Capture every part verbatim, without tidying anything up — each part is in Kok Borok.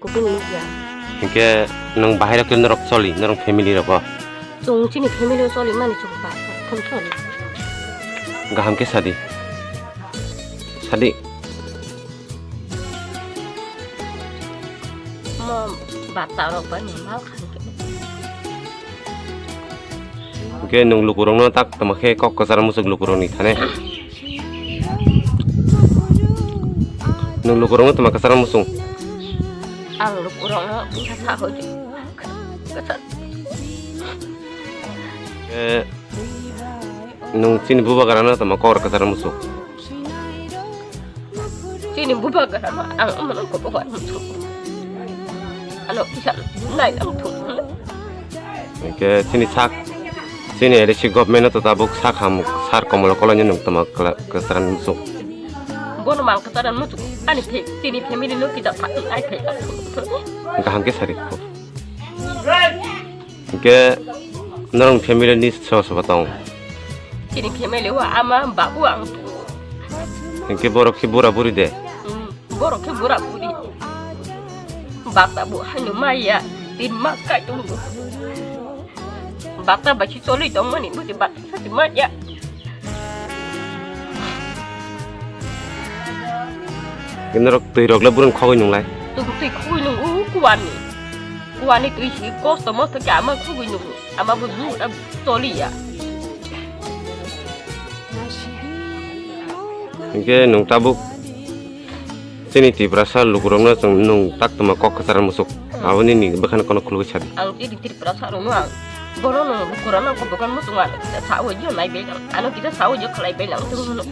Bini nukya. Hinkhe nwng bahai rok norok choli, norok family rogo? Chwng chini family o choli mani chwng pa, thum choli. Gaham khe sadi. Sadi. Mo bata rok ba ni mal khan khe. Hinkhe nwng lukurokno tak tongma khe kok kwchar muchung lukurokni thane. Nwng lukurokno tongma kwchar muchung. Ang lukurokno bwsa sa hoi di. Kwchar. Hinkhe nwng chini bubagrano tongma kok kwchar muchung. Chini bubagrano ang amano kobo wan muchung. Ano kisa nai ang thung. Hinkhe chini sak, chini A D C government o to tabuk sak ham sar Komolo Koloi ni nwng tongma kwla-, kwchar muchung. Bono mang kwchar muchung. Ani phe-, chini family no kisa sa nai phe. Gaham khe sari. Hinkhe norok family ni sobo sobo tong? Chini family o ama babu ang tongo. Hinkhe borok khe bura buri de? Hmm, borok khe bura buri. Bata bo haino maya tin mas kai tongo. Bata bai si choli tongmani buti bata sati maya. Norok twi rok le burun khogwi nung lai. Twi khogwi nung u kuani. Kuani twi si kosto mosto khe ama khogwi nung. Ama bo bu ta toli ya. Hinkhe nung tabuk chini Tiprasa lukurokno chwng nung tak tongma kok kwchar muchung. Aboni ni bwkhano kono khulugwi sadi. Ang chini Tiprasa rokno ang bono nung lukurokno kok bwkhano muchung ano kisa sawi jo nai bai nang. Ano kisa sawi jo khlai bai nang tong hwno.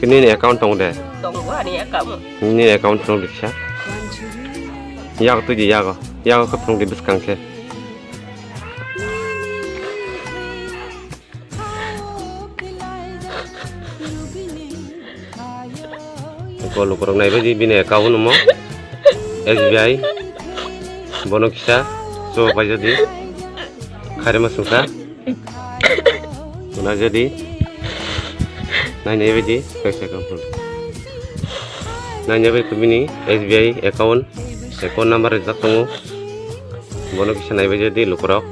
Nini account tong de? Tongo ani account. Nini account tong de kisa. Yago twi di yago. Yago khe phung di bwskang khe. Ko lukurok nai bai di bini account mo S B I. Bono kisa so pai jadi. Kharima sungsa. Una jadi nai nai bai di kaisa kampun. Nai nai bai kubini S B I account, account number rijak tongo. Bono kisa nai bai jadi lukurok.